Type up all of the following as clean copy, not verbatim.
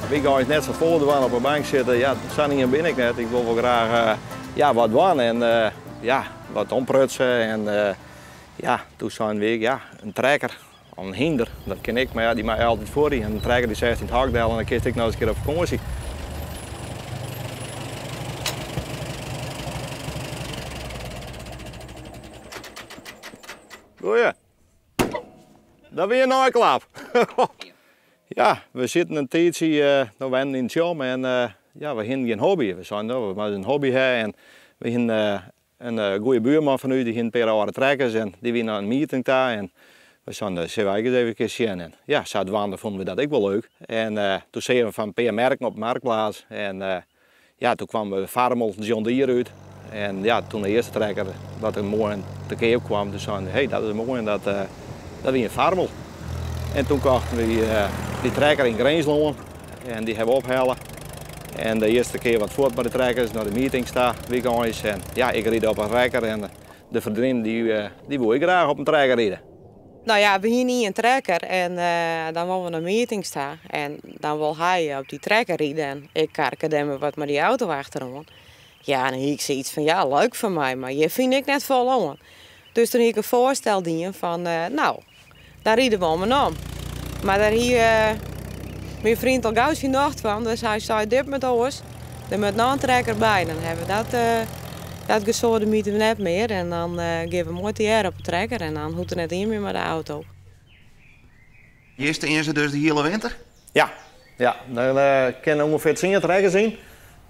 Wykeins net safolle dwaan op 'e bank sitte, ja, sa'n ien bin ik net. Ik wol wol graach ja, wat dwaan en ja, wat omprutse en ja, doe seinen wy ek, ja, in trekker of in hynder, dat kin ek, mar ja, dy mei altyd foar dy. En in trekker dy setst yn it hok del en dan kinst ek noch ris in kear op fakânsje. Goeie. Dat wie in neiklap. Ja, we sitten in tiidsje, no wennen yn Tsjom en ja, we hienen gjin hobby. We seinen, no, we moatte in hobby ha en we hienen in goede buorman fan ús, dy hie in pear âlde trekkers en dy wie nei in meeting ta en we seinen, sille wy ek ris even kear sjen. En ja, sadwaande fûnen we dat ek wol leuk. En doe seagen we fan in pear merken op de Marktplaats en ja, doe kwam de Farmel John Deere út. En ja, toen de earste trekker wat der moai te keap kwam, doe seinen we, hey, dat is moai en dat, dat wie in Farmel. En toen kochten we dy trekker yn Grinslân en dy hawwe we ophelle. En de earste kear wat fuort mei de trekkers nei de meetings ta, wykeins. En ja, ik ride op in trekker en de freondin dy, dy woe ek graach op in trekker ride. No ja, we hiene ien trekker en dan wolle we nei meetings ta. En dan wol hy op dy trekker ride en ik karke dêr mar wat mei dy auto achteroan. Ja, dan hie ik sayts fan ja, leuk foar my, mar hjir fyn ik net folle oan. Dus toen hie ik in foarstel dien fan no, dan ride we om en om. Mar dêr hie myn freon al gau syn nocht fan, dus hy sei dit moat oars, der moat noch in trekker by. Dan hawwe we dat, dat gesoademiter net mear en dan gean we moai tegearre op de trekker en dan hoecht der net ien mear mei de auto. Hjir stean se dus de hiele winter? Ja, ja. Der kinne ûngefear tsien trekkers yn.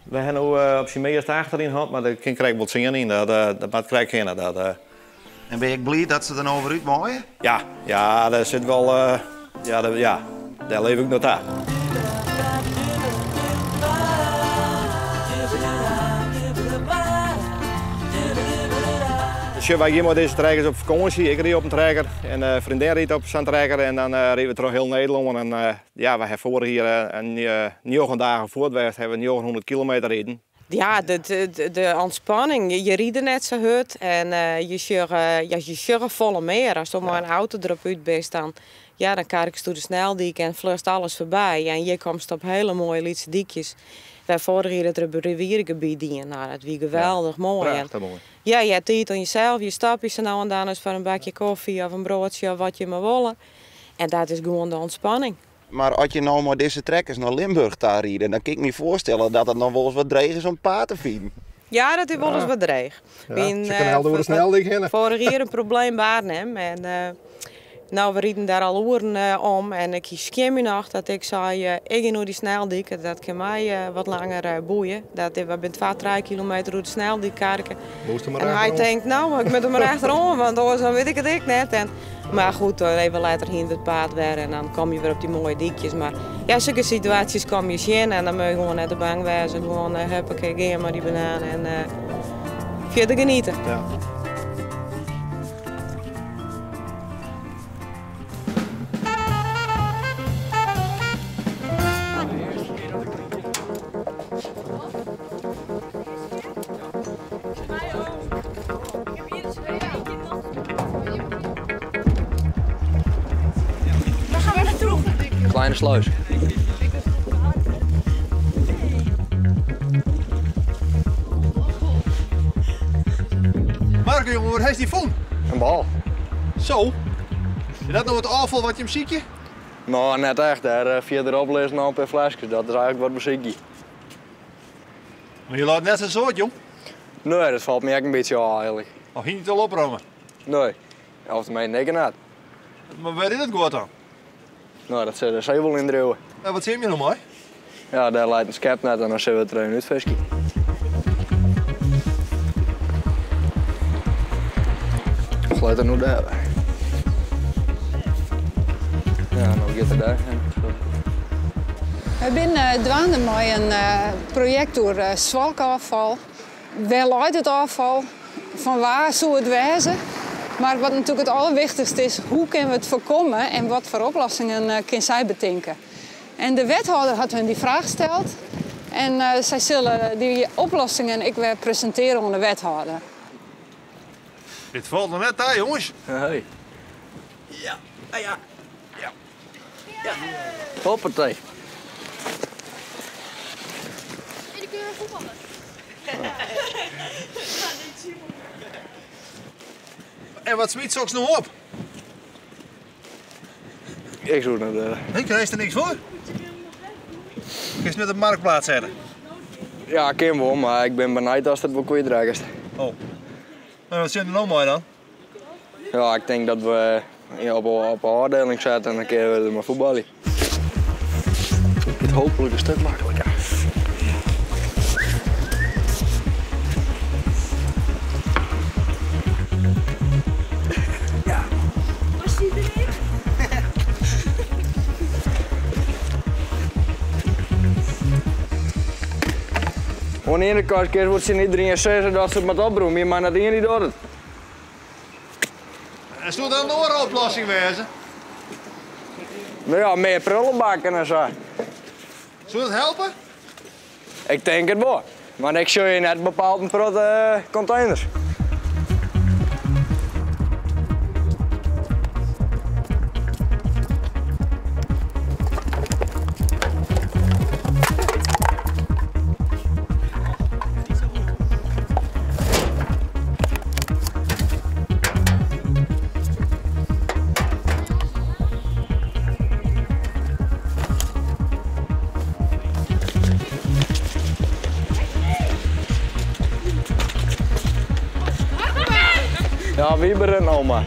We ha no op syn meast acht deryn hân, mar der kin krekt wol tsien yn. Dat moat krekt kinne. Dat. En bin je ek bliid dat se der no wer út meie? Ja, ja, dêr sit wol, ja, ja, dêr leef ik nei ta. Sjoch, wy gean mei dizze trekkers op fakânsje. Ik ryd op in trekker en de freondin rydt op sa'n trekker en dan ride we troch hiel Nederlân. En ja, we ha foarich jier njoggen dagen fuort west, ha we njoggenhûndert kilometer riden. Ja, de ûntspanning. Je ride net sa hurd en je sjogge, ja, je sjogge folle mear. Asto mei in auto derop út bist, dan, ja, dan karkest oer de sneldyk en fluchst alles foarby. En hjir komst op hiele moaie lytse dykjes. We ha foarich jier it rivieregebiet dien. No, dat wie geweldich moai. Prachtich moai. Ja, je ha tiid oan jesels. Je stopje sa no en dan ris foar in bakje kofje of in broadsje of wat je mar wolle. En dat is gewoan de ûntspanning. Mar as je no mei dizze trekkers nei Limburch ta ride, dan kin ik my foarstelle dat it noch wolris wat dreech is om it paad te finen. Ja, dat is wolris wat dreech. Ja, se kinne al oer de sneldyk hinne. Foarich jier in probleem by Arnhem. En no, we riden dêr al oeren om en ik skjin my noch dat ik sei, ik gean oer dy sneldyk, dat kin my wat langer boeie. Dat we binne twa, trije kilometer oer de sneldyk karke. En hy tinkt, no, ik moat der mar achteroan, want oars dan wit ik it ek net. En, mar goed, even letter hiene we it paad wer en dan komme je wer op dy moaie dykjes. Mar ja, sokke situaasjes komme je tsjin en dan moatte je gewoan net te bang wêze. Gewoan huppakee, gean mei dy banaan en fierder geniete. Ja. Waar gaan we naartoe? Kleine Sluis. Marco, jongen, wat hast dy fûn? In bal. Zo. Is dat no it ôffal wat jim sykje? No, net echt. Dêr fierderop lizze noch in pear fleskes. Dat is eigenlik wat we sykje. Mar je leit net sa'n soad, jong. Nee, dat falt my ek in bytsje ôf eigenlik. Of hiene je it al opromme? Nee, of teminsten ik net. Mar wêr is it guod dan? No, dat sil de see wol yndriuwe. En wat sim je no mei? Ja, dêr leit in skepnet en dan sille we it der even útfiskje. Of leit er no dêr wer? Ja, no giet er dêr hinne. Wy binne dwaande mei in projekt oer swalkôffal. Wêr leit it ôffal? Fan wa soe it wêze? Mar wat natuerlik it alderwichtichste is, hoe kinne we it foarkomme en wat foar oplossingen kin sy betinke? En de wethâlder hat hun dy fraach steld en sy sille dy oplossingen ek wer presintearje oan de wethâlder. Dit falt noch net ta, jonges. Hey. Ja, ja, ja. Ja. Hoppatee. En wat smyt soks no op? Ik soe it net witte. Nee, krijst der niks foar? Kinst net op Marktplaats sette? Ja, kin wol, mar ik bin benijd ast it wol kwytrekkest. Oh. En wat sit der no mei dan? Ja, ik tink dat we op de ôfdieling sette en dan kinne we der mei fuotbalje. It giet hooplik in stik makliker. Oan de iene kant kinst wol tsjin iderien sizze dat se it moat oprûmje, mar net ien dy't docht it. En soe der in oare oplossing wêze? No ja, mear prullebakken en sa. Soe dat helpe? Ik tink it wol, want ik sjoch hjir net bepaald in protte konteners. Ja, Wiebe rint no mar.